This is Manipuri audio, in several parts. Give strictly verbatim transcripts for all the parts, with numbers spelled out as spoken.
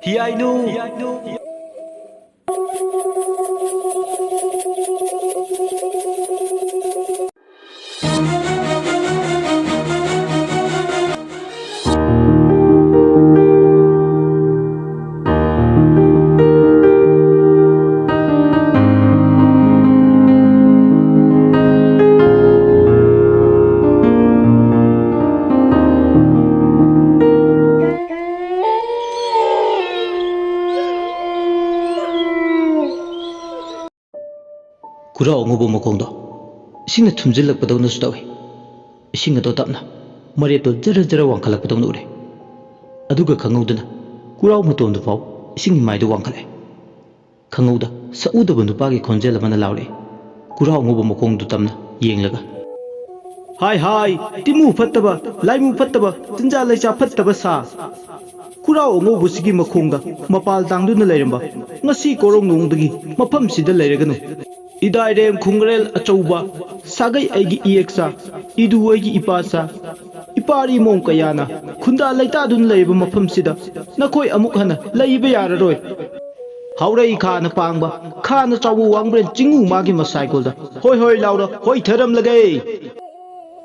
ꯍꯤꯌꯥꯏꯅꯨ꯫ ꯈꯨꯔꯥꯎ ꯑꯉꯧꯕ ꯃꯈꯣꯡꯗꯣ ꯏꯁꯤꯡꯅ ꯊꯨꯝꯖꯤꯜꯂꯛꯄꯗꯧꯅꯁꯨ ꯇꯧꯏ꯫ ꯏꯁꯤꯡ ꯑꯗꯣ ꯇꯞꯅ ꯃꯔꯦꯞꯇꯣ ꯖꯔ ꯖꯔ ꯋꯥꯡꯈꯠꯂꯛꯄꯗꯧꯅ ꯎꯔꯦ꯫ ꯑꯗꯨꯒ ꯈꯪꯍꯧꯗꯅ ꯈꯨꯔꯥꯎ ꯃꯇꯣꯟꯗꯨ ꯐꯥꯎ ꯏꯁꯤꯡꯒꯤ ꯃꯥꯏꯗ ꯋꯥꯡꯈꯠꯂꯦ꯫ ꯈꯪꯍꯧꯗ ꯁꯛꯎꯗꯕ ꯅꯨꯄꯥꯒꯤ ꯈꯣꯟꯖꯦꯜ ꯑꯃꯅ ꯂꯥꯎꯔꯛꯏ, ꯈꯨꯔꯥꯎ ꯑꯉꯧꯕ ꯃꯈꯣꯡꯗꯨ ꯇꯝꯅ ꯌꯦꯡꯂꯒ꯫ "ꯍꯥꯏ ꯍꯥꯏ, ꯇꯤꯃꯨ ꯐꯠꯇꯕ, ꯂꯥꯏꯃꯨ ꯐꯠꯇꯕ, ꯆꯤꯟꯖꯥ ꯂꯩꯆꯥ ꯐꯠꯇꯕ ꯁꯥ꯫ ꯈꯨꯔꯥꯎ ꯑꯉꯧꯕꯁꯤꯒꯤ ꯃꯈꯣꯡꯗ ꯃꯄꯥꯜ ꯇꯥꯡꯗꯨꯅ ꯂꯩꯔꯝꯕ ꯉꯁꯤ ꯀꯣꯔꯧꯅꯣꯡꯗꯒꯤ ꯃꯐꯝꯁꯤꯗ ꯂꯩꯔꯒꯅꯨ꯫ ꯏꯗꯥꯏꯔꯦꯝ ꯈꯨꯡꯒ꯭ꯔꯦꯜ ꯑꯆꯧꯕ, ꯁꯥꯒꯩ ꯑꯩꯒꯤ ꯏꯌꯦꯛꯆꯥ, ꯏꯗꯨ ꯑꯩꯒꯤ ꯏꯄꯥꯆꯥ, ꯏꯄꯥꯔꯤ ꯃꯣꯡ ꯀꯌꯥꯅ ꯈꯨꯟꯗꯥ ꯂꯩꯇꯥꯗꯨꯅ ꯂꯩꯔꯤꯕ ꯃꯐꯝꯁꯤꯗ ꯅꯈꯣꯏ ꯑꯃꯨꯛ ꯍꯟꯅ ꯂꯩꯕ ꯌꯥꯔꯔꯣꯏ꯫ ꯍꯥꯎꯔꯩ ꯈꯥꯅ ꯄꯥꯡꯕ, ꯈꯥꯅ ꯆꯥꯎꯕ ꯋꯥꯡꯕ꯭ꯔꯦꯟ ꯆꯤꯡꯉꯨ ꯃꯥꯒꯤ ꯃꯁꯥꯏꯀꯣꯜꯗ ꯍꯣꯏ ꯍꯣꯏ ꯂꯥꯎꯔ ꯍꯣꯏꯊꯔꯝꯂꯒꯦ!"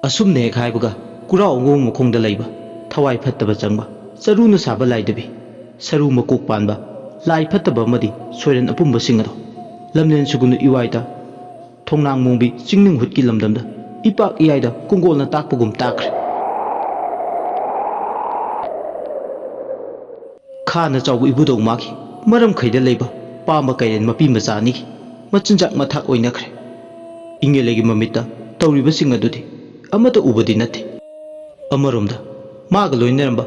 ꯑꯁꯨꯝꯅ ꯍꯦꯛ ꯍꯥꯏꯕꯒ ꯈꯨꯔꯥꯎ ꯑꯉꯧꯕ ꯃꯈꯣꯡꯗ ꯂꯩꯕ ꯊꯋꯥꯏ ꯐꯠꯇꯕ ꯆꯪꯕ ꯆꯔꯨꯅ ꯁꯥꯕ ꯂꯥꯏꯗꯕꯤ, ꯁꯔꯨ ꯃꯀꯣꯛ ꯄꯥꯟꯕ ꯂꯥꯏ ꯐꯠꯇꯕ ꯑꯃꯗꯤ ꯁꯣꯏꯔꯦꯟ ꯑꯄꯨꯝꯕꯁꯤꯡ ꯑꯗꯣ ꯂꯝꯂꯦꯟ ꯁꯨꯒꯨꯅꯨ ꯏꯋꯥꯏꯗ ꯊꯣꯡꯅꯥꯡ ꯃꯣꯡꯕꯤ ꯆꯤꯡꯅꯨꯡ ꯍꯨꯠꯀꯤ ꯂꯝꯗꯝꯗ ꯏꯄꯥꯛ ꯏꯌꯥꯏꯗ ꯀꯣꯡꯒꯣꯜꯅ ꯇꯥꯛꯄꯒꯨꯝ ꯇꯥꯛꯈ꯭ꯔꯦ꯫ ꯈꯥꯅ ꯆꯥꯎꯕ ꯏꯕꯨꯙꯧ ꯃꯥꯒꯤ ꯃꯔꯝꯈꯩꯗ ꯂꯩꯕ ꯄꯥꯝꯕ ꯀꯩꯔꯦꯟ ꯃꯄꯤ ꯃꯆꯥ ꯑꯅꯤꯒꯤ ꯃꯆꯤꯟꯖꯥꯛ ꯃꯊꯥꯛ ꯑꯣꯏꯅꯈ꯭ꯔꯦ꯫ ꯏꯪꯉꯦꯂꯩꯒꯤ ꯃꯃꯤꯠꯇ ꯇꯧꯔꯤꯕꯁꯤꯡ ꯑꯗꯨꯗꯤ ꯑꯃꯠꯇ ꯎꯕꯗꯤ ꯅꯠꯇꯦ꯫ ꯑꯃꯔꯣꯝꯗ ꯃꯥꯒ ꯂꯣꯏꯅꯔꯝꯕ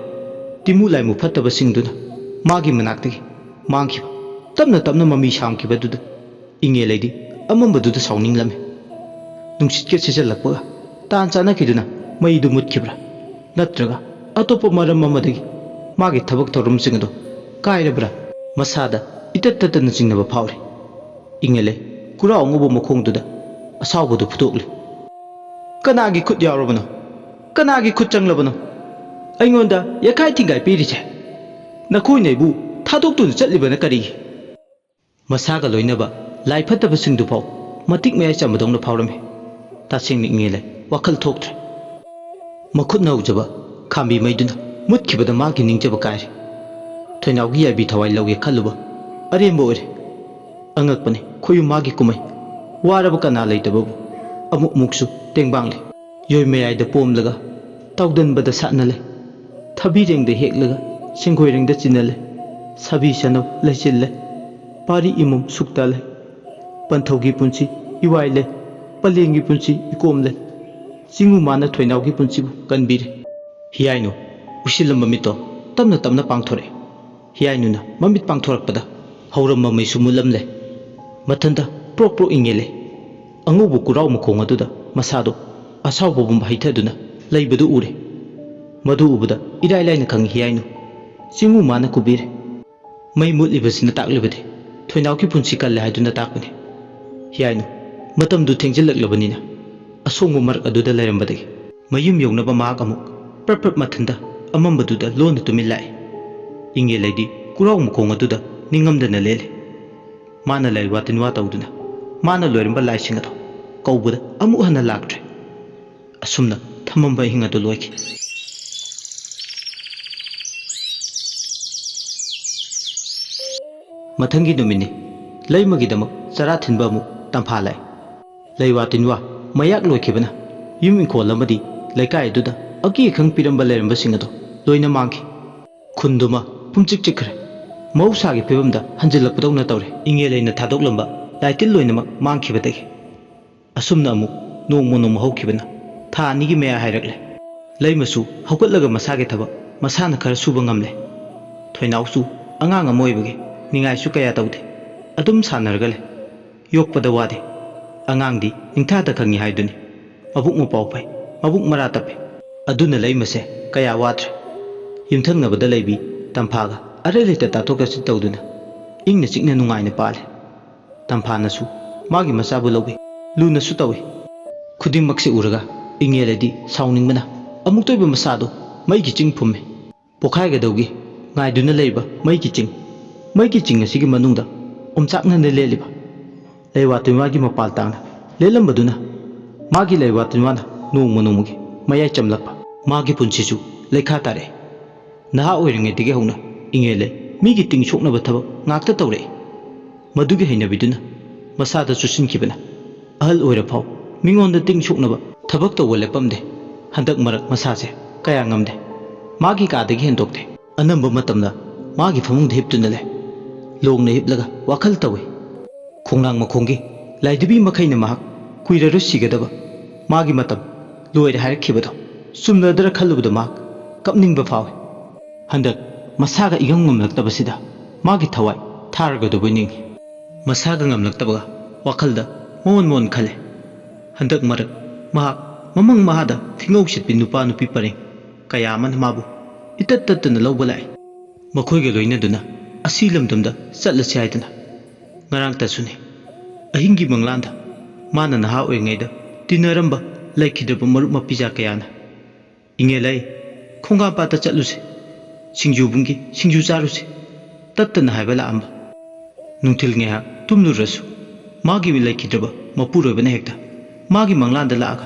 ꯇꯤꯃꯨ ꯂꯥꯏꯃꯨ ꯐꯠꯇꯕꯁꯤꯡꯗꯨꯅ ꯃꯥꯒꯤ ꯃꯅꯥꯛꯇꯒꯤ ꯃꯥꯡꯈꯤꯕ, ꯇꯞꯅ ꯇꯞꯅ ꯃꯃꯤ ꯁꯥꯝꯈꯤꯕꯗꯨꯗ ꯏꯪꯉꯦꯂꯩꯗꯤ ꯑꯃꯝꯕꯗꯨꯗ ꯁꯥꯎꯅꯤꯡꯂꯝꯃꯤ꯫ ꯅꯨꯡꯁꯤꯠꯀ ꯁꯤꯠꯆꯜꯂꯛꯄꯒ ꯇꯥꯟ ꯆꯥꯟꯅꯈꯤꯗꯨꯅ ꯃꯩꯗꯨ ꯃꯨꯠꯈꯤꯕ꯭ꯔꯥ? ꯅꯠꯇ꯭ꯔꯒ ꯑꯇꯣꯞꯄ ꯃꯔꯝ ꯑꯃꯗꯒꯤ ꯃꯥꯒꯤ ꯊꯕꯛ ꯊꯧꯔꯝꯁꯤꯡ ꯑꯗꯨ ꯀꯥꯏꯔꯕ꯭ꯔꯥ? ꯃꯁꯥꯗ ꯏꯇꯠ ꯇꯠꯇꯅ ꯆꯤꯡꯅꯕ ꯐꯥꯎꯔꯤ꯫ ꯏꯪꯉꯦꯂꯩ ꯈꯨꯔꯥꯎ ꯑꯉꯧꯕ ꯃꯈꯣꯡꯗꯨꯗ ꯑꯁꯥꯎꯕꯗꯨ ꯐꯨꯗꯣꯛꯂꯤ꯫ "ꯀꯅꯥꯒꯤ ꯈꯨꯠ ꯌꯥꯎꯔꯕꯅꯣ? ꯀꯅꯥꯒꯤ ꯈꯨꯠ ꯆꯪꯂꯕꯅꯣ ꯑꯩꯉꯣꯟꯗ ꯌꯦꯈꯥꯏ ꯊꯤꯡꯒꯥꯏ ꯄꯤꯔꯤꯁꯦ? ꯅꯈꯣꯏꯅ ꯑꯩꯕꯨ ꯊꯥꯗꯣꯛꯇꯨꯅ ꯆꯠꯂꯤꯕꯅ ꯀꯔꯤꯒꯤ? ꯃꯁꯥꯒ ꯂꯣꯏꯅꯕ ꯂꯥꯏ ꯐꯠꯇꯕꯁꯤꯡꯗꯨꯐꯥꯎ ꯃꯇꯤꯛ ꯃꯌꯥꯏ ꯆꯝꯕꯗꯧꯅ ꯐꯥꯎꯔꯝꯃꯤ꯫ ꯇꯁꯦꯡꯅ ꯏꯉꯦꯜꯂꯩ ꯋꯥꯈꯜ ꯊꯣꯛꯇ꯭ꯔꯦ꯫ ꯃꯈꯨꯠꯅ ꯍꯧꯖꯕ ꯈꯥꯝꯕꯤ ꯃꯩꯗꯨꯅ ꯃꯨꯠꯈꯤꯕꯗ ꯃꯥꯒꯤ ꯅꯤꯡꯖꯕ ꯀꯥꯏꯔꯦ꯫ ꯊꯣꯏꯅꯥꯎꯒꯤ ꯌꯥꯏꯕꯤ ꯊꯋꯥꯏ ꯂꯧꯒꯦ ꯈꯜꯂꯨꯕ ꯑꯔꯦꯝꯕ ꯑꯣꯏꯔꯦ꯫ ꯑꯉꯛꯄꯅꯤ ꯈꯣꯏꯌꯨꯝ ꯃꯥꯒꯤ ꯀꯨꯝꯍꯩ꯫ ꯋꯥꯔꯕ ꯀꯅꯥ ꯂꯩꯇꯕꯕꯨ ꯑꯃꯨꯛ ꯑꯃꯨꯛꯁꯨ ꯇꯦꯡꯕꯥꯡꯂꯦ꯫ ꯌꯣꯏ ꯃꯌꯥꯏꯗ ꯄꯣꯝꯂꯒ ꯇꯥꯎꯗꯟꯕꯗ ꯁꯥꯠꯅꯂꯦ꯫ ꯊꯕꯤꯔꯦꯡꯗ ꯍꯦꯛꯂꯒ ꯁꯦꯡꯒꯣꯏꯔꯦꯡꯗ ꯆꯤꯟꯅꯂꯦ꯫ ꯁꯥꯕꯤ ꯁꯅꯧ ꯂꯩꯆꯤꯜꯂꯦ꯫ ꯄꯥꯔꯤ ꯏꯃꯨꯝ ꯁꯨꯛꯇ ꯂꯩ꯫ ꯄꯟꯊꯧꯒꯤ ꯄꯨꯟꯁꯤ ꯏꯋꯥꯏ ꯂꯩ꯫ ꯄꯂꯦꯟꯒꯤ ꯄꯨꯟꯁꯤ ꯏꯀꯣꯝ ꯂꯩ꯫ ꯆꯤꯡꯉꯨ ꯃꯥꯅ ꯊꯣꯏꯅꯥꯎꯒꯤ ꯄꯨꯟꯁꯤꯕꯨ ꯀꯟꯕꯤꯔꯦ꯫ ꯍꯤꯌꯥꯏꯅꯨ ꯎꯏꯁꯤꯜꯂꯝꯕ ꯃꯤꯠꯇꯣ ꯇꯞꯅ ꯇꯞꯅ ꯄꯥꯡꯊꯣꯔꯛꯑꯦ꯫ ꯍꯤꯌꯥꯏꯅꯨꯅ ꯃꯃꯤꯠ ꯄꯥꯡꯊꯣꯔꯛꯄꯗ ꯍꯧꯔꯝꯕ ꯃꯩꯁꯨ ꯃꯨꯠꯂꯝꯂꯦ꯫ ꯃꯊꯟꯇ ꯄ꯭ꯔꯣꯛ ꯄ꯭ꯔꯣꯛ ꯏꯪꯉꯦꯜꯂꯦ꯫ ꯑꯉꯧꯕ ꯀꯨꯔꯥꯎ ꯃꯈꯣꯡ ꯑꯗꯨꯗ ꯃꯁꯥꯗꯣ ꯑꯁꯥꯎꯕ ꯄꯨꯝꯕ ꯍꯩꯊꯗꯨꯅ ꯂꯩꯕꯗꯨ ꯎꯔꯦ꯫ ꯃꯗꯨ ꯎꯕꯗ ꯏꯔꯥꯏ ꯂꯥꯏꯅ ꯈꯪꯉꯤ ꯍꯤꯌꯥꯏꯅꯨ꯫ ꯆꯤꯡꯉꯨ ꯃꯥꯅ ꯀꯨꯕꯤꯔꯦ꯫ ꯃꯩ ꯃꯨꯠꯂꯤꯕꯁꯤꯅ ꯇꯥꯛꯂꯤꯕꯗꯤ ꯊꯣꯏꯅꯥꯎꯒꯤ ꯄꯨꯟꯁꯤ ꯀꯜꯂꯦ ꯍꯥꯏꯗꯨꯅ ꯇꯥꯛꯄꯅꯤ꯫ ꯍꯤꯌꯥꯏꯅꯨ ꯃꯇꯝꯗꯨ ꯊꯦꯡꯖꯤꯜꯂꯛꯂꯕꯅꯤꯅ ꯑꯁꯣꯡꯕ ꯃꯔꯛ ꯑꯗꯨꯗ ꯂꯩꯔꯝꯕꯗꯒꯤ ꯃꯌꯨꯝ ꯌꯧꯅꯕ ꯃꯍꯥꯛ ꯑꯃꯨꯛ ꯄ꯭ꯔꯞ ꯄ꯭ꯔꯞ ꯃꯊꯟꯇ ꯑꯃꯝꯕꯗꯨꯗ ꯂꯣꯟꯅ ꯇꯨꯃꯤꯟ ꯂꯥꯛꯏ꯫ ꯏꯪꯉꯦꯜꯂꯩꯗꯤ ꯀꯨꯔꯥꯎ ꯃꯈꯣꯡ ꯑꯗꯨꯗ ꯅꯤꯡꯉꯝꯗꯅ ꯂꯦꯜꯂꯤ꯫ ꯃꯥꯅ ꯂꯩ ꯋꯥ ꯇꯤꯟ ꯋꯥ ꯇꯧꯗꯨꯅ ꯃꯥꯅ ꯂꯣꯏꯔꯝꯕ ꯂꯥꯏꯁꯤꯡ ꯑꯗꯣ ꯀꯧꯕꯗ ꯑꯃꯨꯛ ꯍꯟꯅ ꯂꯥꯛꯇ꯭ꯔꯦ꯫ ꯑꯁꯨꯝꯅ ꯊꯝꯃꯝꯕ ꯑꯍꯤꯡ ꯑꯗꯨ ꯂꯣꯏꯈꯤ꯫ ꯃꯊꯪꯒꯤ ꯅꯨꯃꯤꯠꯅꯤ꯫ ꯂꯩꯃꯒꯤꯗꯃꯛ ꯆꯔꯥ ꯊꯤꯟꯕ ꯑꯃꯨꯛ ꯇꯝꯐꯥ ꯂꯥꯛꯏ꯫ ꯂꯩꯋꯥ ꯇꯤꯟꯋꯥ ꯃꯌꯥꯛ ꯂꯣꯏꯈꯤꯕꯅ ꯌꯨꯝ ꯏꯪꯈꯣꯜ ꯑꯃꯗꯤ ꯂꯩꯀꯥꯏ ꯑꯗꯨꯗ ꯑꯀꯤ ꯑꯈꯪ ꯄꯤꯔꯝꯕ ꯂꯩꯔꯝꯕꯁꯤꯡ ꯑꯗꯨ ꯂꯣꯏꯅ ꯃꯥꯡꯈꯤ꯫ ꯈꯨꯟꯗꯨꯃ ꯄꯨꯝꯆꯤꯛ ꯆꯤꯛꯈ꯭ꯔꯦ꯫ ꯃꯍꯧꯁꯥꯒꯤ ꯐꯤꯕꯝꯗ ꯍꯟꯖꯤꯜꯂꯛꯄꯗꯧꯅ ꯇꯧꯔꯦ꯫ ꯏꯉꯦꯜ ꯂꯩꯅ ꯊꯥꯗꯣꯛꯂꯝꯕ ꯂꯥꯏꯇꯤꯜ ꯂꯣꯏꯅꯃꯛ ꯃꯥꯡꯈꯤꯕꯗꯒꯤ꯫ ꯑꯁꯨꯝꯅ ꯑꯃꯨꯛ ꯅꯣꯡꯃ ꯅꯣꯡꯃ ꯍꯧꯈꯤꯕꯅ ꯊꯥ ꯑꯅꯤꯒꯤ ꯃꯌꯥ ꯍꯥꯏꯔꯛꯂꯦ꯫ ꯂꯩꯃꯁꯨ ꯍꯧꯒꯠꯂꯒ ꯃꯁꯥꯒꯤ ꯊꯕꯛ ꯃꯁꯥꯅ ꯈꯔ ꯁꯨꯕ ꯉꯝꯂꯦ꯫ ꯊꯣꯏꯅꯥꯎꯁꯨ ꯑꯉꯥꯡ ꯑꯃ ꯑꯣꯏꯕꯒꯤ ꯅꯤꯡꯉꯥꯏꯁꯨ ꯀꯌꯥ ꯇꯧꯗꯦ꯫ ꯑꯗꯨꯝ ꯁꯥꯟꯅꯔꯒ ꯂꯩ꯫ ꯌꯣꯛꯄꯗ ꯋꯥꯗꯦ꯫ ꯑꯉꯥꯡꯗꯤ ꯅꯤꯡꯊꯥꯗ ꯈꯪꯉꯤ ꯍꯥꯏꯗꯨꯅꯤ꯫ ꯃꯕꯨꯛ ꯃꯄꯥꯎ ꯐꯩ, ꯃꯕꯨꯛ ꯃꯔꯥ ꯇꯞꯄꯤ꯫ ꯑꯗꯨꯅ ꯂꯩꯃꯁꯦ ꯀꯌꯥ ꯋꯥꯗ꯭ꯔꯦ꯫ ꯌꯨꯝꯊꯪꯅꯕꯗ ꯂꯩꯕꯤ ꯇꯝꯐꯥꯒ ꯑꯔꯩ ꯂꯩꯇ ꯇꯥꯊꯣꯛ ꯇꯥꯁꯤꯟ ꯇꯧꯗꯨꯅ ꯏꯪꯅ ꯆꯤꯛꯅ ꯅꯨꯡꯉꯥꯏꯅ ꯄꯥꯜꯂꯤ꯫ ꯇꯝꯐꯥꯅꯁꯨ ꯃꯥꯒꯤ ꯃꯆꯥꯕꯨ ꯂꯧꯏ, ꯂꯨꯅꯁꯨ ꯇꯧꯏ꯫ ꯈꯨꯗꯤꯡꯃꯛꯁꯤ ꯎꯔꯒ ꯏꯉꯦꯜꯂꯩꯗꯤ ꯁꯥꯎꯅꯤꯡꯕꯅ ꯑꯃꯨꯛꯇ ꯑꯣꯏꯕ ꯃꯁꯥꯗꯨ ꯃꯩꯒꯤ ꯆꯤꯡ ꯐꯨꯝꯃꯤ꯫ ꯄꯣꯈꯥꯏꯒꯗꯧꯒꯤ ꯉꯥꯏꯗꯨꯅ ꯂꯩꯕ ꯃꯩꯒꯤ ꯆꯤꯡ ꯃꯩꯒꯤ ꯆꯤꯡ ꯑꯁꯤꯒꯤ ꯃꯅꯨꯡꯗ ꯑꯣꯝꯆꯥꯛꯅꯅ ꯂꯦꯜꯂꯤꯕ ꯂꯩꯋꯥ ꯇꯨꯟꯋꯥꯒꯤ ꯃꯄꯥꯜ ꯇꯥꯡꯅ ꯂꯦꯜꯂꯝꯕꯗꯨꯅ ꯃꯥꯒꯤ ꯂꯩꯋꯥ ꯇꯨꯟꯋꯥꯅ ꯅꯣꯡꯃ ꯅꯣꯡꯃꯒꯤ ꯃꯌꯥꯏ ꯆꯝꯂꯛꯄ꯫ ꯃꯥꯒꯤ ꯄꯨꯟꯁꯤꯁꯨ ꯂꯩꯈꯥ ꯇꯥꯔꯛꯑꯦ꯫ ꯅꯍꯥ ꯑꯣꯏꯔꯤꯉꯩꯗꯒꯤ ꯍꯧꯅ ꯏꯉꯦꯜꯂꯩ ꯃꯤꯒꯤ ꯇꯤꯡ ꯁꯣꯛꯅꯕ ꯊꯕꯛ ꯉꯥꯛꯇ ꯇꯧꯔꯛꯏ꯫ ꯃꯗꯨꯒꯤ ꯍꯩꯅꯕꯤꯗꯨꯅ ꯃꯁꯥꯗ ꯆꯨꯁꯤꯟꯈꯤꯕꯅ ꯑꯍꯜ ꯑꯣꯏꯔ ꯐꯥꯎ ꯃꯤꯉꯣꯟꯗ ꯇꯤꯡ ꯁꯣꯛꯅꯕ ꯊꯕꯛ ꯇꯧꯕ ꯂꯦꯞꯄꯝꯗꯦ꯫ ꯍꯟꯗꯛ ꯃꯔꯛ ꯃꯁꯥꯁꯦ ꯀꯌꯥ ꯉꯝꯗꯦ꯫ ꯃꯥꯒꯤ ꯀꯥꯗꯒꯤ ꯍꯦꯟꯗꯣꯛꯇꯦ꯫ ꯑꯅꯝꯕ ꯃꯇꯝꯗ ꯃꯥꯒꯤ ꯐꯃꯨꯡꯗ ꯍꯤꯞꯇꯨꯅ ꯂꯩ꯫ ꯂꯣꯡꯅ ꯍꯤꯞꯂꯒ ꯋꯥꯈꯜ ꯇꯧꯏ꯫ ꯈꯣꯡꯅꯥꯡ ꯃꯈꯣꯡꯒꯤ ꯂꯥꯏꯙꯤꯕꯤ ꯃꯈꯩꯅ ꯃꯍꯥꯛ ꯀꯨꯏꯔꯔꯣꯏ ꯁꯤꯒꯗꯕ, ꯃꯥꯒꯤ ꯃꯇꯝ ꯂꯣꯏꯔꯦ ꯍꯥꯏꯔꯛꯈꯤꯕꯗꯣ ꯆꯨꯝꯂꯗ꯭ꯔ ꯈꯜꯂꯨꯕꯗ ꯃꯍꯥꯛ ꯀꯞꯅꯤꯡꯕ ꯐꯥꯎꯏ꯫ ꯍꯟꯗꯛ ꯃꯁꯥꯒ ꯏꯉꯝ ꯉꯝꯂꯛꯇꯕꯁꯤꯗ ꯃꯥꯒꯤ ꯊꯋꯥꯏ ꯊꯥꯔꯒꯗꯧꯕꯣꯏ ꯅꯤꯡꯏ꯫ ꯃꯁꯥꯒ ꯉꯝꯂꯛꯇꯕꯒ ꯋꯥꯈꯜꯗ ꯃꯑꯣꯟ ꯃꯑꯣꯟ ꯈꯜꯂꯦ꯫ ꯍꯟꯗꯛ ꯃꯔꯛ ꯃꯍꯥꯛ ꯃꯃꯪ ꯃꯍꯥꯗ ꯊꯤꯉꯧ ꯁꯤꯠꯄꯤ ꯅꯨꯄꯥ ꯅꯨꯄꯤ ꯄꯔꯦꯡ ꯀꯌꯥ ꯑꯃꯅ ꯃꯥꯕꯨ ꯏꯇꯠ ꯇꯠꯇꯅ ꯂꯧꯕ ꯂꯥꯛꯏ꯫ ꯃꯈꯣꯏꯒ ꯂꯣꯏꯅꯗꯨꯅ ꯑꯁꯤ ꯂꯝꯗꯝꯗ ꯆꯠꯂꯁꯤ ꯍꯥꯏꯗꯨꯅ꯫ ꯉꯔꯥꯡꯇꯁꯨꯅꯤ꯫ ꯑꯍꯤꯡꯒꯤ ꯃꯪꯂꯥꯟꯗ ꯃꯥꯅ ꯅꯍꯥ ꯑꯣꯏꯔꯤꯉꯩꯗ ꯇꯤꯟꯅꯔꯝꯕ ꯂꯩꯈꯤꯗ꯭ꯔꯕ ꯃꯔꯨꯞ ꯃꯄꯤꯖꯥ ꯀꯌꯥꯅ, "ꯏꯉꯦꯂꯩ, ꯈꯣꯡꯒꯥꯝꯄꯥꯠꯇ ꯆꯠꯂꯨꯁꯤ, ꯁꯤꯡꯖꯨꯕꯨꯡꯒꯤ ꯁꯤꯡꯖꯨ ꯆꯥꯔꯨꯁꯤ" ꯇꯠꯇꯅ ꯍꯥꯏꯕ ꯂꯥꯛꯑꯝꯕ꯫ ꯅꯨꯡꯊꯤꯜ ꯉꯥꯏꯍꯥꯛ ꯇꯨꯝꯂꯨꯔꯁꯨ ꯃꯥꯒꯤ ꯂꯩꯈꯤꯗ꯭ꯔꯕ ꯃꯄꯨꯔꯣꯏꯕꯅ ꯍꯦꯛꯇ ꯃꯥꯒꯤ ꯃꯪꯂꯥꯟꯗ ꯂꯥꯛꯑꯒ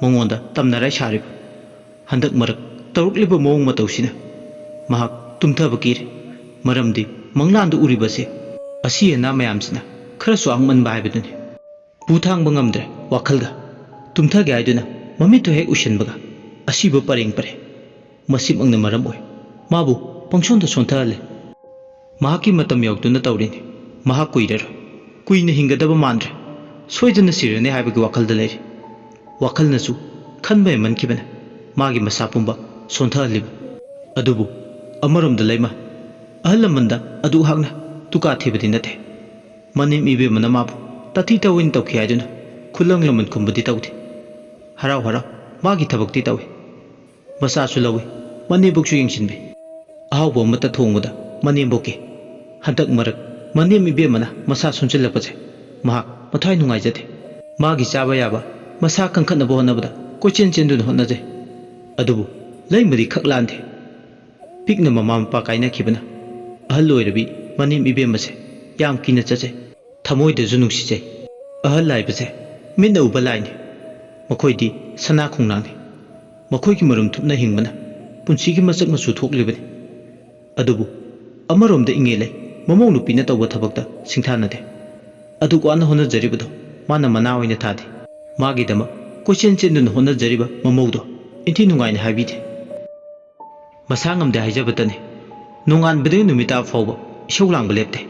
ꯃꯉꯣꯟꯗ ꯇꯝꯅꯔꯥꯏ ꯁꯥꯔꯤꯕ꯫ ꯍꯟꯗꯛ ꯃꯔꯛ ꯇꯧꯔꯛꯂꯤꯕ ꯃꯑꯣꯡ ꯃꯇꯧꯁꯤꯅ ꯃꯍꯥꯛ ꯇꯨꯝꯊꯕ ꯀꯤꯔꯦ꯫ ꯃꯔꯝꯗꯤ ꯃꯪꯂꯥꯟꯗ ꯎꯔꯤꯕꯁꯦ ꯑꯁꯤ ꯑꯅꯥ ꯃꯌꯥꯝꯁꯤꯅ ꯈꯔ ꯆꯨꯋꯥꯡꯃꯟꯕ ꯍꯥꯏꯕꯗꯨꯅꯤ꯫ ꯄꯨ ꯊꯥꯡꯕ ꯉꯝꯗ꯭ꯔꯦ ꯋꯥꯈꯜꯒ꯫ ꯇꯨꯝꯊꯒꯦ ꯍꯥꯏꯗꯨꯅ ꯃꯃꯤꯠꯇꯨ ꯍꯦꯛ ꯎꯏꯁꯤꯟꯕꯒ ꯑꯁꯤꯕ ꯄꯔꯦꯡ ꯄꯔꯦꯡ꯫ ꯃꯁꯤꯃꯛꯅ ꯃꯔꯝ ꯑꯣꯏ ꯃꯥꯕꯨ ꯄꯪꯁꯣꯟꯗ ꯁꯣꯟꯊꯍꯜꯂꯦ꯫ ꯃꯍꯥꯛꯀꯤ ꯃꯇꯝ ꯌꯧꯗꯨꯅ ꯇꯧꯔꯤꯅꯤ꯫ ꯃꯍꯥꯛ ꯀꯨꯏꯔꯔꯣꯏ꯫ ꯀꯨꯏꯅ ꯍꯤꯡꯒꯗꯕ ꯃꯥꯟꯗ꯭ꯔꯦ꯫ ꯁꯣꯏꯗꯅ ꯁꯤꯔꯅꯤ ꯍꯥꯏꯕꯒꯤ ꯋꯥꯈꯜꯗ ꯂꯩꯔꯤ꯫ ꯋꯥꯈꯜꯅꯁꯨ ꯈꯟꯕ ꯍꯦꯟꯃꯟꯈꯤꯕꯅ ꯃꯥꯒꯤ ꯃꯁꯥ ꯄꯨꯝꯕ ꯁꯣꯟꯊꯍꯜꯂꯤꯕ꯫ ꯑꯗꯨꯕꯨ ꯑꯃꯔꯣꯝꯗ ꯂꯩꯃ ꯑꯍꯜ ꯂꯃꯟꯗ ꯑꯗꯨ ꯍꯥꯛꯅ ꯇꯨꯀꯥ ꯊꯤꯕꯗꯤ ꯅꯠꯇꯦ꯫ ꯃꯅꯦꯝ ꯏꯕꯦꯝꯃꯅ ꯃꯥꯕꯨ ꯇꯥꯊꯤ ꯇꯧꯏꯅ ꯇꯧꯈꯤ ꯍꯥꯏꯗꯨꯅ ꯈꯨꯂꯪ ꯂꯃꯟ ꯈꯨꯝꯕꯗꯤ ꯇꯧꯗꯦ꯫ ꯍꯔꯥꯎ ꯍꯔꯥꯎ ꯃꯥꯒꯤ ꯊꯕꯛꯇꯤ ꯇꯧꯏ꯫ ꯃꯆꯥꯁꯨ ꯂꯧꯏ, ꯃꯅꯦꯝꯕꯣꯛꯁꯨ ꯌꯦꯡꯁꯤꯟꯕꯤ꯫ ꯑꯍꯥꯎꯕ ꯑꯃꯠꯇ ꯊꯣꯡꯕꯗ ꯃꯅꯦꯝꯕꯣꯛꯀꯤ꯫ ꯍꯟꯗꯛ ꯃꯔꯛ ꯃꯅꯦꯝ ꯏꯕꯦꯝꯃꯅ ꯃꯁꯥ ꯁꯣꯟꯖꯤꯜꯂꯛꯄꯁꯦ ꯃꯍꯥꯛ ꯃꯊ꯭ꯋꯥꯏ ꯅꯨꯡꯉꯥꯏꯖꯗꯦ꯫ ꯃꯥꯒꯤ ꯆꯥꯕ ꯌꯥꯕ ꯃꯁꯥ ꯀꯟꯈꯠꯅꯕ ꯍꯣꯠꯅꯕꯗ ꯀꯣꯏꯆꯦꯟ ꯆꯦꯟꯗꯨꯅ ꯍꯣꯠꯅꯖꯩ꯫ ꯑꯗꯨꯕꯨ ꯂꯩꯃꯗꯤ ꯈꯛ ꯂꯥꯟꯗꯦ꯫ ꯄꯤꯛꯅ ꯃꯃꯥ ꯃꯄꯥ ꯀꯥꯏꯅꯈꯤꯕꯅ ꯑꯍꯜ ꯑꯣꯏꯔꯕꯤ ꯃꯅꯦꯝ ꯏꯕꯦꯝꯃꯁꯦ ꯌꯥꯝ ꯀꯤꯅ ꯆꯠꯆꯩ, ꯊꯃꯣꯏꯗꯁꯨ ꯅꯨꯡꯁꯤꯖꯩ꯫ ꯑꯍꯜ ꯍꯥꯏꯕꯁꯦ ꯃꯤꯠꯅ ꯎꯕ ꯂꯥꯏꯅꯤ꯫ ꯃꯈꯣꯏꯗꯤ ꯁꯅꯥ ꯈꯣꯡꯅꯥꯡꯅꯤ꯫ ꯃꯈꯣꯏꯒꯤ ꯃꯔꯨꯝ ꯊꯨꯞꯅ ꯍꯤꯡꯕꯅ ꯄꯨꯟꯁꯤꯒꯤ ꯃꯁꯛ ꯃꯆꯨ ꯊꯣꯛꯂꯤꯕꯅꯤ꯫ ꯑꯗꯨꯕꯨ ꯑꯃꯔꯣꯝꯗ ꯏꯪꯉꯦ ꯂꯩ, ꯃꯃꯧ ꯅꯨꯄꯤꯅ ꯇꯧꯕ ꯊꯕꯛꯇ ꯁꯤꯡꯊꯥꯅꯗꯦ꯫ ꯑꯗꯨꯛ ꯋꯥꯅ ꯍꯣꯠꯅꯖꯔꯤꯕꯗꯣ ꯃꯥꯅ ꯃꯅꯥ ꯑꯣꯏꯅ ꯊꯥꯗꯦ꯫ ꯃꯥꯒꯤꯗꯃꯛ ꯀꯣꯏꯆꯦꯟ ꯆꯦꯟꯗꯨꯅ ꯍꯣꯠꯅꯖꯔꯤꯕ ꯃꯃꯧꯗꯣ ꯏꯟꯊꯤ ꯅꯨꯡꯉꯥꯏꯅ ꯍꯥꯏꯕꯤꯗꯦ꯫ ꯃꯁꯥ ꯉꯝꯗꯦ ꯍꯥꯏꯖꯕꯇꯅꯤ, ꯅꯣꯡꯉꯥꯟꯕꯗꯒꯤ ꯅꯨꯃꯤꯠ ꯇꯥꯕ ꯐꯥꯎꯕ ꯏꯁꯧ ꯂꯥꯡꯕ ꯂꯦꯞꯇꯦ꯫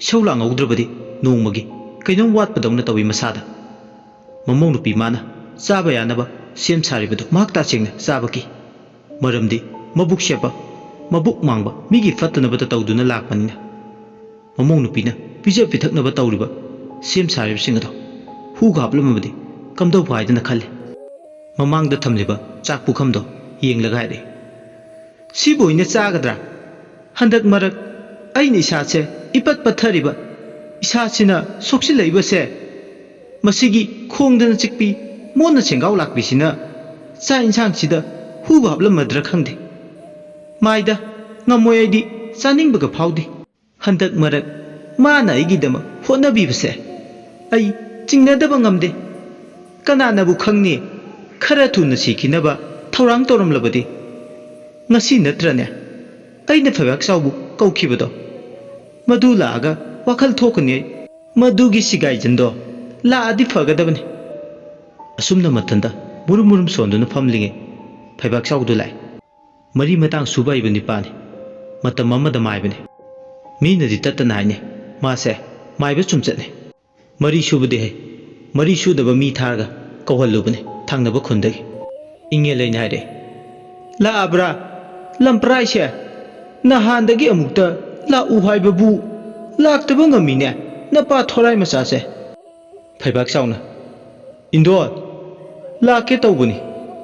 ꯏꯁꯧ ꯂꯥꯡꯍꯧꯗ꯭ꯔꯕꯗꯤ ꯅꯣꯡꯃꯒꯤ ꯀꯩꯅꯣꯝ ꯋꯥꯠꯄꯗꯧꯅ ꯇꯧꯏ ꯃꯁꯥꯗ꯫ ꯃꯃꯧ ꯅꯨꯄꯤ ꯃꯥꯅ ꯆꯥꯕ ꯌꯥꯅꯕ ꯁꯦꯝ ꯁꯥꯔꯤꯕꯗꯨ ꯃꯍꯥꯛ ꯇꯁꯦꯡꯅ ꯆꯥꯕ ꯀꯤ꯫ ꯃꯔꯝꯗꯤ ꯃꯕꯨꯛ ꯁꯦꯞꯄ, ꯃꯕꯨꯛ ꯃꯥꯡꯕ ꯃꯤꯒꯤ ꯐꯠꯇꯅꯕꯇ ꯇꯧꯗꯨꯅ ꯂꯥꯛꯄꯅꯤꯅ꯫ ꯃꯃꯧ ꯅꯨꯄꯤꯅ ꯄꯤꯖ ꯄꯤꯊꯛꯅꯕ ꯇꯧꯔꯤꯕ ꯁꯦꯝ ꯁꯥꯔꯤꯕꯁꯤꯡ ꯑꯗꯣ ꯍꯨꯒ ꯍꯥꯞꯂꯝꯃꯕꯗꯤ ꯀꯝꯗꯧꯕ ꯍꯥꯏꯗꯅ ꯈꯜꯂꯤ꯫ ꯃꯃꯥꯡꯗ ꯊꯝꯂꯤꯕ ꯆꯥꯛ ꯄꯨꯈꯝꯗꯣ ꯌꯦꯡꯂꯒ ꯍꯥꯏꯔꯛꯏ, "ꯁꯤꯕꯨ ꯑꯣꯏꯅ ꯆꯥꯒꯗ꯭ꯔꯥ? ꯍꯟꯗꯛ ꯃꯔꯛ ꯑꯩꯅ ꯏꯁꯥꯁꯦ ꯏꯄꯠ ꯄꯠꯊꯔꯤꯕ, ꯏꯁꯥꯁꯤꯅ ꯁꯣꯛꯆꯤꯜꯂꯛꯏꯕꯁꯦ, ꯃꯁꯤꯒꯤ ꯈꯣꯡꯗꯅ ꯆꯤꯛꯄꯤ ꯃꯣꯟꯅ ꯁꯦꯡꯒꯥꯎ ꯂꯥꯛꯄꯤꯁꯤꯅ ꯆꯥꯛ ꯏꯟꯁꯥꯡꯁꯤꯗ ꯍꯨꯕ ꯍꯥꯞꯂꯝꯃꯗ꯭ꯔꯥ ꯈꯪꯗꯦ꯫ ꯃꯥꯏꯗ, ꯉꯝꯃꯣꯏ, ꯑꯩꯗꯤ ꯆꯥꯅꯤꯡꯕꯒ ꯐꯥꯎꯗꯦ꯫ ꯍꯟꯗꯛ ꯃꯔꯛ ꯃꯥꯅ ꯑꯩꯒꯤꯗꯃꯛ ꯍꯣꯠꯅꯕꯤꯕꯁꯦ ꯑꯩ ꯆꯤꯡꯅꯗꯕ ꯉꯝꯗꯦ꯫ ꯀꯅꯥꯅꯕꯨ ꯈꯪꯅꯤ, ꯈꯔ ꯊꯨꯅ ꯁꯤꯈꯤꯅꯕ ꯊꯧꯔꯥꯡ ꯇꯧꯔꯝꯂꯕꯗꯤ? ꯉꯁꯤ ꯅꯠꯇ꯭ꯔꯅꯦ ꯑꯩꯅ ꯐꯩꯕꯥꯛ ꯆꯥꯎꯕꯨ ꯀꯧꯈꯤꯕꯗꯣ? ꯃꯗꯨ ꯂꯥꯛꯑꯒ ꯋꯥꯈꯜ ꯊꯣꯛꯀꯅꯤ ꯑꯩ꯫ ꯃꯗꯨꯒꯤ ꯁꯤꯒꯥꯏꯖꯟꯗꯣ ꯂꯥꯛꯑꯗꯤ ꯐꯒꯗꯕꯅꯤ꯫" ꯑꯁꯨꯝꯅ ꯃꯊꯟꯇ ꯃꯨꯔꯨꯝ ꯃꯨꯔꯨꯝ ꯁꯣꯟꯗꯨꯅ ꯐꯝꯂꯤꯉꯩ ꯐꯩꯕꯥꯛ ꯆꯥꯎꯗꯨ ꯂꯥꯛꯏ꯫ ꯃꯔꯤ ꯃꯇꯥꯡ ꯁꯨꯕ ꯍꯩꯕ ꯅꯤꯄꯥꯅꯤ꯫ ꯃꯇꯝ ꯑꯃꯗ ꯃꯥꯏꯕꯅꯤ꯫ ꯃꯤꯅꯗꯤ ꯇꯠꯇꯅ ꯍꯥꯏꯅꯩ, ꯃꯥꯁꯦ ꯃꯥꯏꯕ ꯆꯨꯝꯆꯠꯅꯤ꯫ ꯃꯔꯤ ꯁꯨꯕꯗꯤ ꯍꯩ, ꯃꯔꯤ ꯁꯨꯗꯕ ꯃꯤ ꯊꯥꯔꯒ ꯀꯧꯍꯜꯂꯨꯕꯅꯤ ꯊꯪꯅꯕ ꯈꯨꯟꯗꯒꯤ꯫ ꯏꯪꯉꯦ ꯂꯩꯅ ꯍꯥꯏꯔꯛꯑꯦ, "ꯂꯥꯛꯑꯕ꯭ꯔꯥ? ꯂꯝꯄ꯭ꯔꯥꯏꯁꯦ, ꯅꯍꯥꯟꯗꯒꯤ ꯑꯃꯨꯛꯇ ꯂꯥꯛꯎ ꯍꯥꯏꯕꯕꯨ ꯂꯥꯛꯇꯕ ꯉꯝꯃꯤꯅꯦ, ꯅꯄꯥ ꯊꯣꯔꯥꯏ ꯃꯆꯥꯁꯦ꯫" ꯐꯩꯕꯥꯛ ꯆꯥꯎꯅ, "ꯏꯟꯗꯣꯜ, ꯂꯥꯛꯀꯦ ꯇꯧꯕꯅꯤ,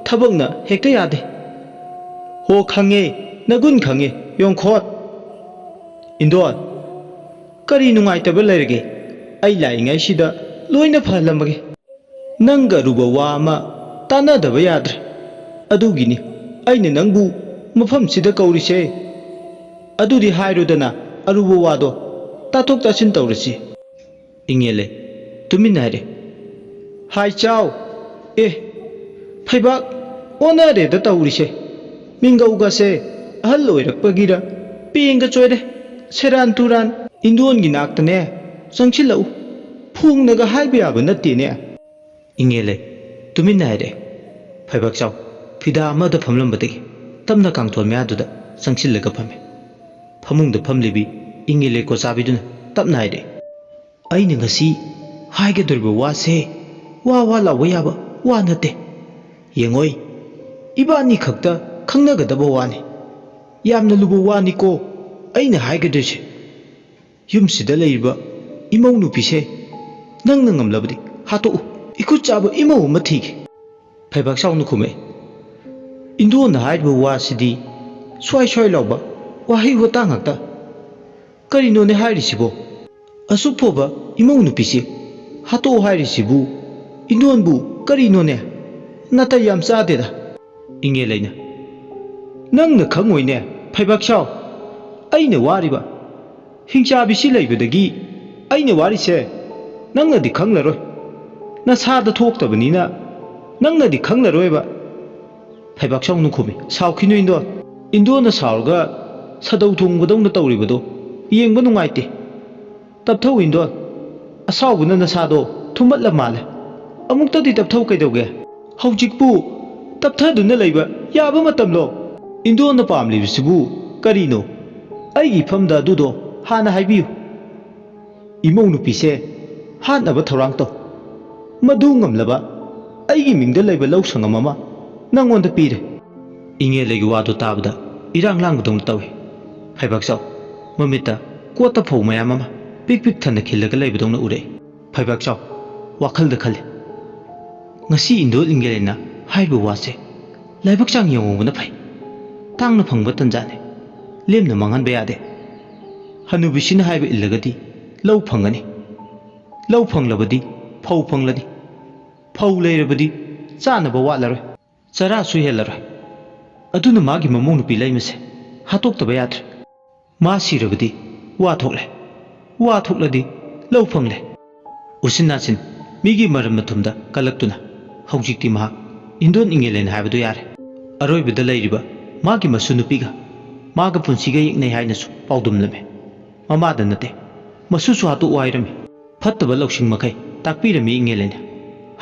ꯊꯕꯛꯅ ꯍꯦꯛꯇ ꯌꯥꯗꯦ꯫" "ꯍꯣ, ꯈꯪꯉꯦ, ꯅꯒꯨꯟ ꯈꯪꯉꯦ, ꯌꯣꯡꯈꯣꯠ꯫" "ꯏꯟꯗꯣꯜ, ꯀꯔꯤ ꯅꯨꯡꯉꯥꯏꯇꯕ ꯂꯩꯔꯒꯦ? ꯑꯩ ꯂꯥꯛꯏꯉꯩꯁꯤꯗ ꯂꯣꯏꯅ ꯐꯍꯜꯂꯝꯃꯒꯦ꯫ ꯅꯪꯒ ꯑꯔꯨꯕ ꯋꯥ ꯑꯃ ꯇꯥꯟꯅꯗꯕ ꯌꯥꯗ꯭ꯔꯦ꯫ ꯑꯗꯨꯒꯤꯅꯤ ꯑꯩꯅ ꯅꯪꯕꯨ ꯃꯐꯝꯁꯤꯗ ꯀꯧꯔꯤꯁꯦ꯫ ꯑꯗꯨꯗꯤ ꯍꯥꯏꯔꯣꯗꯅ, ꯑꯔꯨꯕ ꯋꯥꯗꯣ ꯇꯥꯊꯣꯛ ꯇꯥꯁꯤꯟ ꯇꯧꯔꯁꯤ꯫ ꯏꯉꯦꯜꯂꯩ ꯇꯨꯃꯤꯟꯅ ꯍꯥꯏꯔꯦ꯫ ꯍꯥꯏ ꯆꯥꯎ꯫ ꯑꯦ, ꯐꯩꯕꯥꯛ ꯑꯣꯟꯅꯔꯦꯗ ꯇꯧꯔꯤꯁꯦ꯫ ꯃꯤꯡꯒꯧꯒꯁꯦ ꯑꯍꯜ ꯑꯣꯏꯔꯛꯄꯒꯤꯔ ꯄꯦꯡꯒ ꯆꯣꯏꯔꯦ꯫ ꯁꯦꯔꯥꯟ ꯇꯨꯔꯥꯟ꯫ ꯏꯟꯗꯣꯟꯒꯤ ꯅꯥꯛꯇꯅꯦ ꯆꯪꯁꯤꯜꯂꯛꯎ꯫ ꯐꯣꯡꯅꯒ ꯍꯥꯏꯕ ꯌꯥꯕ ꯅꯠꯇꯦꯅꯦ꯫ ꯏꯉꯦꯜꯂꯩ ꯇꯨꯃꯤꯟꯅ ꯍꯥꯏꯔꯛꯑꯦ꯫ ꯐꯩꯕꯥꯛꯆꯥꯎ ꯐꯤꯗꯥ ꯑꯃꯗ ꯐꯝꯂꯝꯕꯗꯒꯤ ꯇꯞꯅ ꯀꯥꯡꯊꯣꯟ ꯃꯌꯥꯗꯨꯗ ꯆꯪꯁꯤꯜꯂꯒ ꯐꯝꯃꯦ꯫ ꯐꯃꯨꯡꯗ ꯐꯝꯂꯤꯕꯤ ꯏꯉꯦꯜꯂꯩ ꯀꯣꯆꯥꯕꯤꯗꯨꯅ ꯇꯞꯅ ꯍꯥꯏꯔꯛꯑꯦ꯫ ꯑꯩꯅ ꯉꯁꯤ ꯍꯥꯏꯒꯗꯧꯔꯤꯕ ꯋꯥꯁꯦ ꯋꯥ ꯋꯥ ꯂꯥꯎꯕ ꯌꯥꯕ ꯋꯥ ꯅꯠꯇꯦ꯫ ꯌꯦꯡꯉꯣꯏ, ꯏꯕꯥꯅꯤ ꯈꯛꯇ ꯈꯪꯅꯒꯗꯕ ꯋꯥꯅꯤ꯫ ꯌꯥꯝꯅ ꯂꯨꯕ ꯋꯥꯅꯤꯀꯣ ꯑꯩꯅ ꯍꯥꯏꯒꯗꯣꯏꯁꯦ꯫ ꯌꯨꯝꯁꯤꯗ ꯂꯩꯔꯤꯕ ꯏꯃꯧ ꯅꯨꯄꯤꯁꯦ ꯅꯪꯅ ꯉꯝꯂꯕꯗꯤ ꯍꯥꯠꯇꯣꯛꯎ꯫ ꯏꯈꯨꯠ ꯆꯥꯕ ꯏꯃꯧ ꯑꯃ ꯊꯤꯒꯦ꯫ ꯐꯩꯕꯥꯛ ꯆꯥꯎꯅ ꯈꯨꯝꯃꯛꯏ꯫ ꯏꯟꯗꯣꯟꯅ ꯍꯥꯏꯔꯤꯕ ꯋꯥꯁꯤꯗꯤ ꯁ꯭ꯋꯥꯏ ꯁ꯭ꯋꯥꯏ ꯂꯥꯎꯕ ꯋꯥꯍꯩ ꯋꯥꯇꯥ ꯉꯥꯛꯇ꯫ ꯀꯔꯤꯅꯣꯅꯦ ꯍꯥꯏꯔꯤꯁꯤꯕꯣ? ꯑꯁꯨꯛ ꯐꯕ ꯏꯃꯧ ꯅꯨꯄꯤꯁꯦ ꯍꯥꯠꯇꯣꯛꯑꯣ ꯍꯥꯏꯔꯤꯁꯤꯕꯨ ꯏꯟꯗꯣꯟꯕꯨ ꯀꯔꯤꯅꯣꯅꯦ? ꯅꯥꯇꯩ ꯌꯥꯝ ꯆꯥꯗꯦꯗ꯫ ꯏꯉꯦꯜꯂꯩꯅ, ꯅꯪꯅ ꯈꯪꯉꯣꯏꯅꯦ ꯐꯩꯕꯥꯛ ꯁꯥꯎ꯫ ꯑꯩꯅ ꯋꯥꯔꯤꯕ ꯍꯤꯡꯆꯥꯕꯤꯁꯤ ꯂꯩꯕꯗꯒꯤ ꯑꯩꯅ ꯋꯥꯔꯤꯁꯦ ꯅꯪꯅꯗꯤ ꯈꯪꯂꯔꯣꯏ꯫ ꯅꯁꯥꯗ ꯊꯣꯛꯇꯕꯅꯤꯅ ꯅꯪꯅꯗꯤ ꯈꯪꯂꯔꯣꯏꯕ꯫ ꯐꯩꯕꯥꯛ ꯁꯥꯎꯅ ꯈꯨꯝꯃꯤ꯫ ꯁꯥꯎꯈꯤꯅꯨ ꯏꯟꯗꯣꯟ꯫ ꯏꯟꯗꯣꯟꯅ ꯁꯥꯎꯔꯒ ꯁꯥꯗꯧ ꯊꯣꯡꯕꯗꯧꯅ ꯇꯧꯔꯤꯕꯗꯣ ꯌꯦꯡꯕ ꯅꯨꯡꯉꯥꯏꯇꯦ꯫ ꯇꯞꯊꯧ ꯏꯟꯗꯣꯟ꯫ ꯑꯁꯥꯎꯕꯅ ꯅꯁꯥꯗꯣ ꯊꯨꯝꯃꯠꯂ ꯃꯥꯜꯂꯦ꯫ ꯑꯃꯨꯛꯇꯗꯤ ꯇꯞꯊꯧ ꯀꯩꯗꯧꯒꯦ? ꯍꯧꯖꯤꯛꯄꯨ ꯇꯞꯊꯗꯨꯅ ꯂꯩꯕ ꯌꯥꯕ ꯃꯇꯝꯂꯣ? ꯏꯟꯗꯣꯟꯅ ꯄꯥꯝꯂꯤꯕꯁꯤꯕꯨ ꯀꯔꯤꯅꯣ? ꯑꯩꯒꯤ ꯏꯐꯝꯗ ꯑꯗꯨꯗꯣ ꯍꯥꯟꯅ ꯍꯥꯏꯕꯤꯌꯨ꯫ ꯏꯃꯧ ꯅꯨꯄꯤꯁꯦ ꯍꯥꯠꯅꯕ ꯊꯧꯔꯥꯡ ꯇꯧ꯫ ꯃꯗꯨ ꯉꯝꯂꯕ ꯑꯩꯒꯤ ꯃꯤꯡꯗ ꯂꯩꯕ ꯂꯧ ꯁꯪꯉꯝ ꯑꯃ ꯅꯪꯉꯣꯟꯗ ꯄꯤꯔꯦ꯫ ꯏꯉꯦꯜꯂꯩꯒꯤ ꯋꯥꯗꯨ ꯇꯥꯕꯗ ꯏꯔꯥꯡ ꯂꯥꯡꯕꯗꯧꯅ ꯇꯧꯏ꯫ ꯐꯩꯕꯥꯛꯆꯥꯎ ꯃꯃꯤꯠꯇ ꯀꯣꯠꯇ ꯐꯧ ꯃꯌꯥꯝ ꯑꯃ ꯄꯤꯛ ꯄꯤꯛ ꯊꯟꯅ ꯈꯤꯜꯂꯒ ꯂꯩꯕꯗꯧꯅ ꯎꯔꯛꯏ꯫ ꯐꯩꯕꯥꯛꯆꯥꯎ ꯋꯥꯈꯜꯗ ꯈꯜꯂꯤ, ꯉꯁꯤ ꯏꯟꯗꯣꯜ ꯏꯉꯦꯜꯂꯩꯅ ꯍꯥꯏꯔꯤꯕ ꯋꯥꯁꯦ ꯂꯥꯏꯕꯛ ꯆꯥꯡ ꯌꯦꯡꯍꯧꯕꯅ ꯐꯩ꯫ ꯇꯥꯡꯅ ꯐꯪꯕ ꯇꯟꯖꯥꯅꯤ, ꯂꯦꯝꯅ ꯃꯥꯡꯍꯟꯕ ꯌꯥꯗꯦ꯫ ꯍꯅꯨꯕꯤꯁꯤꯅ ꯍꯥꯏꯕ ꯏꯜꯂꯒꯗꯤ ꯂꯧ ꯐꯪꯒꯅꯤ, ꯂꯧ ꯐꯪꯂꯕꯗꯤ ꯐꯧ ꯐꯪꯂꯅꯤ, ꯐꯧ ꯂꯩꯔꯕꯗꯤ ꯆꯥꯅꯕ ꯋꯥꯠꯂꯔꯣꯏ, ꯆꯔꯥꯁꯨ ꯍꯦꯜꯂꯔꯣꯏ꯫ ꯑꯗꯨꯅ ꯃꯥꯒꯤ ꯃꯃꯧ ꯅꯨꯄꯤ ꯂꯩꯃꯁꯦ ꯍꯥꯠꯇꯣꯛꯇꯕ ꯌꯥꯗ꯭ꯔꯦ꯫ ꯃꯥ ꯁꯤꯔꯕꯗꯤ ꯋꯥ ꯊꯣꯛꯂꯦ꯫ ꯋꯥ ꯊꯣꯛꯂꯗꯤ ꯂꯧ ꯐꯪꯂꯦ꯫ ꯎꯆꯤꯟ ꯅꯥꯆꯤꯟ ꯃꯤꯒꯤ ꯃꯔꯟ ꯃꯊꯨꯝꯗ ꯀꯜꯂꯛꯇꯨꯅ ꯍꯧꯖꯤꯛꯇꯤ ꯃꯍꯥꯛ ꯏꯟꯗꯣꯟ ꯏꯉꯦꯂꯦꯟ ꯍꯥꯏꯕꯗꯨ ꯌꯥꯔꯦ꯫ ꯑꯔꯣꯏꯕꯗ ꯂꯩꯔꯤꯕ ꯃꯥꯒꯤ ꯃꯁꯨ ꯅꯨꯄꯤꯒ ꯃꯥꯒ ꯄꯨꯟꯁꯤꯒ ꯌꯦꯛꯅꯩ ꯍꯥꯏꯅꯁꯨ ꯄꯥꯎꯗꯝꯂꯝꯃꯤ꯫ ꯃꯃꯥꯗ ꯅꯠꯇꯦ, ꯃꯁꯨꯁꯨ ꯍꯥꯠꯇꯣꯛꯎ ꯍꯥꯏꯔꯝꯃꯤ꯫ ꯐꯠꯇꯕ ꯂꯧꯁꯤꯡ ꯃꯈꯩ ꯇꯥꯛꯄꯤꯔꯝꯃꯤ ꯏꯉꯦꯂꯦꯟꯅ꯫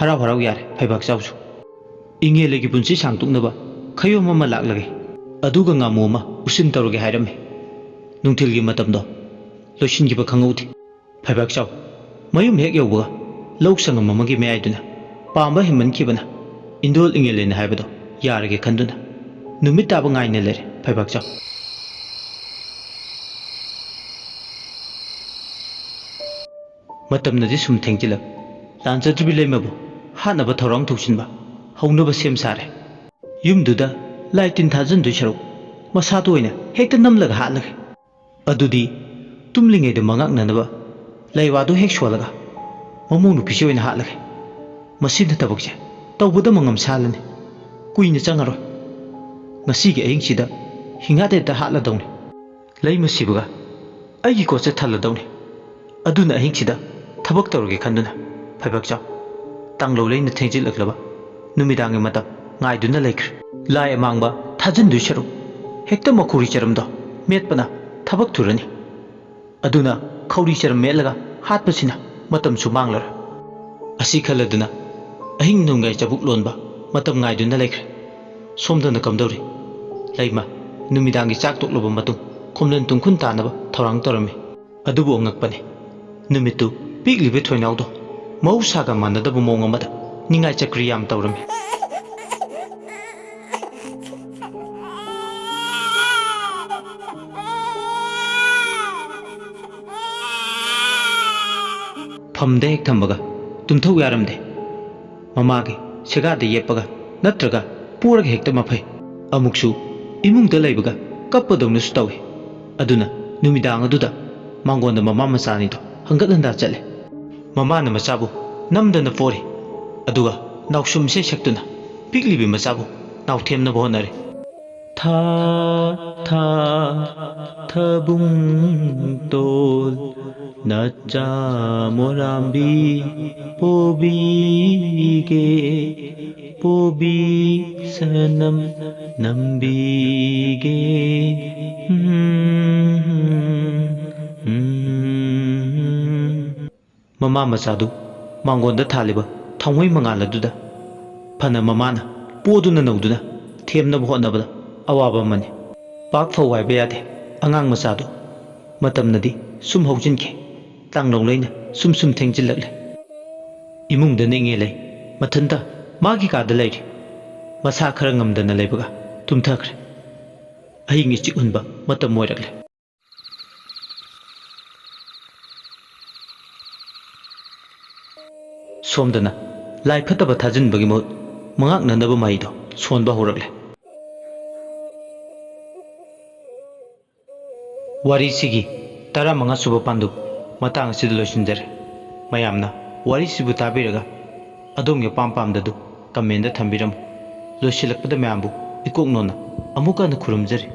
ꯍꯔꯥꯎ ꯍꯔꯥꯎ ꯌꯥꯔꯦ ꯐꯩꯕꯥꯛꯆꯥꯎꯁꯨ꯫ ꯏꯉꯦꯂꯦꯒꯤ ꯄꯨꯟꯁꯤ ꯁꯥꯡꯇꯣꯛꯅꯕ ꯈꯌꯣꯝ ꯑꯃ ꯂꯥꯛꯂꯒꯦ꯫ ꯑꯗꯨꯒ ꯉꯥꯃꯨ ꯑꯃ ꯎꯁꯤꯟ ꯇꯧꯔꯒꯦ ꯍꯥꯏꯔꯝꯃꯤ꯫ ꯅꯨꯡꯊꯤꯜꯒꯤ ꯃꯇꯝꯗꯣ ꯂꯣꯏꯁꯤꯟꯈꯤꯕ ꯈꯪꯍꯧꯗꯦ꯫ ꯐꯩꯕꯥꯛꯆꯥꯎ ꯃꯌꯨꯝ ꯍꯦꯛ ꯌꯧꯕꯒ ꯂꯧ ꯁꯪꯉꯝ ꯑꯃꯒꯤ ꯃꯌꯥꯏꯗꯨꯅ ꯄꯥꯝꯕ ꯍꯦꯟꯃꯟꯈꯤꯕꯅ ꯏꯟꯗꯣꯜ ꯏꯉꯦꯂꯦꯟ ꯍꯥꯏꯕꯗꯣ ꯌꯥꯔꯒꯦ ꯈꯟꯗꯨꯅ ꯅꯨꯃꯤꯠ ꯇꯥꯕ ꯉꯥꯏꯅ ꯂꯩꯔꯦ ꯐꯩꯕꯥꯛꯆꯥꯎ꯫ ꯃꯇꯝꯅꯗꯤ ꯁꯨꯝ ꯊꯦꯡꯖꯤꯜꯂꯛ, ꯂꯥꯟꯖꯗ꯭ꯔꯤꯕꯤ ꯂꯩꯃꯕꯨ ꯍꯥꯠꯅꯕ ꯊꯧꯔꯥꯡ ꯇꯧꯁꯤꯟꯕ ꯍꯧꯅꯕ ꯁꯦꯝ ꯁꯥꯔꯦ꯫ ꯌꯨꯝꯗꯨꯗ ꯂꯥꯏ ꯇꯤꯟ ꯊꯥꯖꯤꯟꯗꯣꯏ ꯁꯔꯨꯛ ꯃꯁꯥꯗ ꯑꯣꯏꯅ ꯍꯦꯛꯇ ꯅꯝꯂꯒ ꯍꯥꯠꯂꯒꯦ꯫ ꯑꯗꯨꯗꯤ ꯇꯨꯝꯂꯤꯉꯩꯗ ꯃꯉꯛꯅꯅꯕ ꯂꯩꯋꯥꯗꯨ ꯍꯦꯛ ꯁꯣꯜꯂꯒ ꯃꯃꯧ ꯅꯨꯄꯤꯁꯤ ꯑꯣꯏꯅ ꯍꯥꯠꯂꯒꯦ꯫ ꯃꯁꯤꯅ ꯊꯕꯛꯁꯦ ꯇꯧꯕꯗ ꯃꯉꯝ ꯁꯥꯜꯂꯅꯤ꯫ ꯀꯨꯏꯅ ꯆꯪꯉꯔꯣꯏ꯫ ꯉꯁꯤꯒꯤ ꯑꯍꯤꯡꯁꯤꯗ ꯍꯤꯡꯍꯥꯠ ꯍꯦꯛꯇ ꯍꯥꯠꯂꯗꯧꯅꯤ꯫ ꯂꯩꯃ ꯁꯤꯕꯒ ꯑꯩꯒꯤ ꯀꯣꯠꯁꯦ ꯊꯜꯂꯗꯧꯅꯤ꯫ ꯑꯗꯨꯅ ꯑꯍꯤꯡꯁꯤꯗ ꯊꯕꯛ ꯇꯧꯔꯒꯦ ꯈꯟꯗꯨꯅ ꯐꯩꯕꯥꯛꯆꯥꯎ ꯇꯥꯡꯂꯧ ꯂꯩꯅ ꯊꯦꯡꯖꯤꯜꯂꯛꯂꯕ ꯅꯨꯃꯤꯗꯥꯡꯒꯤ ꯃꯇꯝ ꯉꯥꯏꯗꯨꯅ ꯂꯩꯈ꯭ꯔꯦ꯫ ꯂꯥꯏ ꯑꯃꯥꯡꯕ ꯊꯥꯖꯤꯟꯗꯣꯏ ꯁꯔꯨꯛ ꯍꯦꯛꯇ ꯃꯈꯨꯔꯤ ꯆꯔꯝꯗꯣ ꯃꯦꯠꯄꯅ ꯊꯕꯛ ꯊꯨꯔꯅꯤ꯫ ꯑꯗꯨꯅ ꯈꯧꯔꯤ ꯆꯔꯝ ꯃꯦꯠꯂꯒ ꯍꯥꯠꯄꯁꯤꯅ ꯃꯇꯝꯁꯨ ꯃꯥꯡꯂꯔꯣꯏ꯫ ꯑꯁꯤ ꯈꯜꯂꯗꯨꯅ ꯑꯍꯤꯡ ꯅꯣꯡꯌꯥꯏ ꯆꯕꯨꯛ ꯂꯣꯟꯕ ꯃꯇꯝ ꯉꯥꯏꯗꯨꯅ ꯂꯩꯈ꯭ꯔꯦ꯫ ꯁꯣꯝꯗꯅ ꯀꯝꯗꯧꯔꯤ? ꯂꯩꯃ ꯅꯨꯃꯤꯗꯥꯡꯒꯤ ꯆꯥꯛ ꯇꯣꯛꯂꯕ ꯃꯇꯨꯡ ꯈꯣꯝꯂꯦꯟ ꯇꯨꯡꯈꯨꯟ ꯇꯥꯅꯕ ꯊꯧꯔꯥꯡ ꯇꯧꯔꯝꯃꯤ꯫ ꯑꯗꯨꯕꯨ ꯑꯉꯛꯄꯅꯤ, ꯅꯨꯃꯤꯠꯇꯨ ꯄꯤꯛꯂꯤꯕꯤ ꯊꯣꯏꯅꯥꯎꯗꯣ ꯃꯍꯧꯁꯥꯒ ꯃꯥꯟꯅꯗꯕ ꯃꯑꯣꯡ ꯑꯃꯗ ꯅꯤꯡꯉꯥꯏ ꯆꯀ꯭ꯔꯤ ꯌꯥꯝ ꯇꯧꯔꯝꯃꯤ꯫ ꯐꯝꯗ ꯍꯦꯛ ꯊꯝꯕꯒ ꯇꯨꯝꯊꯧ ꯌꯥꯔꯝꯗꯦ꯫ ꯃꯃꯥꯒꯤ ꯁꯦꯒꯥꯗ ꯌꯦꯞꯄꯒ ꯅꯠꯇ꯭ꯔꯒ ꯄꯣꯔꯒ ꯍꯦꯛꯇ ꯃꯐꯩ꯫ ꯑꯃꯨꯛꯁꯨ ꯏꯃꯨꯡꯗ ꯂꯩꯕꯒ ꯀꯞꯄꯗꯧꯅꯁꯨ ꯇꯧꯏ꯫ ꯑꯗꯨꯅ ꯅꯨꯃꯤꯗꯥꯡ ꯑꯗꯨꯗ ꯃꯥꯡꯒꯣꯟꯗ ꯃꯃꯥ ꯃꯆꯥ ꯑꯅꯤꯗꯣ ꯍꯪꯒꯠ ꯍꯟꯗꯥ ꯆꯠꯂꯦ꯫ ꯃꯃꯥꯅ ꯃꯆꯥꯕꯨ ꯅꯝꯗꯅ ꯄꯣꯔꯤ꯫ ꯑꯗꯨꯒ ꯅꯥꯎꯁꯨꯝ ꯏꯁꯩ ꯁꯛꯇꯨꯅ ꯄꯤꯛꯂꯤꯕꯤ ꯃꯆꯥꯕꯨ ꯅꯥꯎꯊꯦꯝꯅꯕ ꯍꯣꯠꯅꯔꯤ꯫ ꯊꯥ, ꯊꯥ, ꯊꯥꯕꯨꯡ ꯇꯣꯜ, ꯅꯆꯥ ꯃꯣꯔꯥꯝꯕꯤ ꯄꯣꯕꯤꯒꯦ, ꯄꯣꯕꯤ ꯁꯅꯝ ꯅꯝꯕꯤꯒꯦ꯫ ꯎꯝ, ꯎꯝ꯫ ꯃꯃꯥ ꯃꯆꯥꯗꯨ ꯃꯥꯡꯒꯣꯟꯗ ꯊꯥꯜꯂꯤꯕ ꯊꯥꯎꯃꯩ ꯃꯉꯥꯜ ꯑꯗꯨꯗ ꯐꯅ ꯃꯃꯥꯅ ꯄꯣꯗꯨꯅ ꯅꯧꯗꯨꯅ ꯊꯦꯝꯅꯕ ꯍꯣꯠꯅꯕꯗ ꯑꯋꯥꯕ ꯑꯃꯅꯤ꯫ ꯄꯥꯛ ꯐꯧ ꯍꯥꯏꯕ ꯌꯥꯗꯦ ꯑꯉꯥꯡ ꯃꯆꯥꯗꯨ꯫ ꯃꯇꯝꯅꯗꯤ ꯁꯨꯝ ꯍꯧꯖꯤꯟꯈꯤ꯫ ꯇꯥꯡꯂꯧ ꯂꯩꯅ ꯁꯨꯝ ꯁꯨꯝ ꯊꯦꯡꯖꯤꯜꯂꯛꯂꯦ꯫ ꯏꯃꯨꯡꯗ ꯅꯤꯡꯉꯦ ꯂꯩ꯫ ꯃꯊꯟꯇ ꯃꯥꯒꯤ ꯀꯥꯗ ꯂꯩꯔꯤ꯫ ꯃꯁꯥ ꯈꯔ ꯉꯝꯗꯅ ꯂꯩꯕꯒ ꯇꯨꯝꯊꯈ꯭ꯔꯦ꯫ ꯑꯍꯤꯡ ꯏꯆꯤꯛ ꯍꯨꯟꯕ ꯃꯇꯝ ꯑꯣꯏꯔꯛꯂꯦ꯫ ꯁꯣꯝꯗꯅ ꯂꯥꯏ ꯐꯠꯇꯕ ꯊꯥꯖꯤꯟꯕꯒꯤ ꯃꯍꯨꯠ ꯃꯉꯥꯛꯅꯅꯕ ꯃꯍꯩꯗꯣ ꯁꯣꯟꯕ ꯍꯧꯔꯛꯂꯦ꯫ ꯋꯥꯔꯤꯁꯤꯒꯤ ꯇꯔꯥꯃꯉꯥ ꯁꯨꯕ ꯄꯥꯟꯗꯨꯞ ꯃꯇꯥꯡ ꯑꯁꯤꯗ ꯂꯣꯏꯁꯤꯟꯖꯔꯦ꯫ ꯃꯌꯥꯝꯅ ꯋꯥꯔꯤꯁꯤꯕꯨ ꯇꯥꯕꯤꯔꯒ ꯑꯗꯣꯝꯒꯤ ꯑꯄꯥꯝ ꯄꯥꯝꯗꯗꯨ ꯀꯃꯦꯟꯗ ꯊꯝꯕꯤꯔꯝꯃꯨ꯫ ꯂꯣꯏꯁꯤꯜꯂꯛꯄꯗ ꯃꯌꯥꯝꯕꯨ ꯏꯀꯣꯛ ꯅꯣꯟꯅ ꯑꯃꯨꯛꯀ ꯍꯟꯅ ꯈꯨꯔꯨꯝꯖꯔꯤ꯫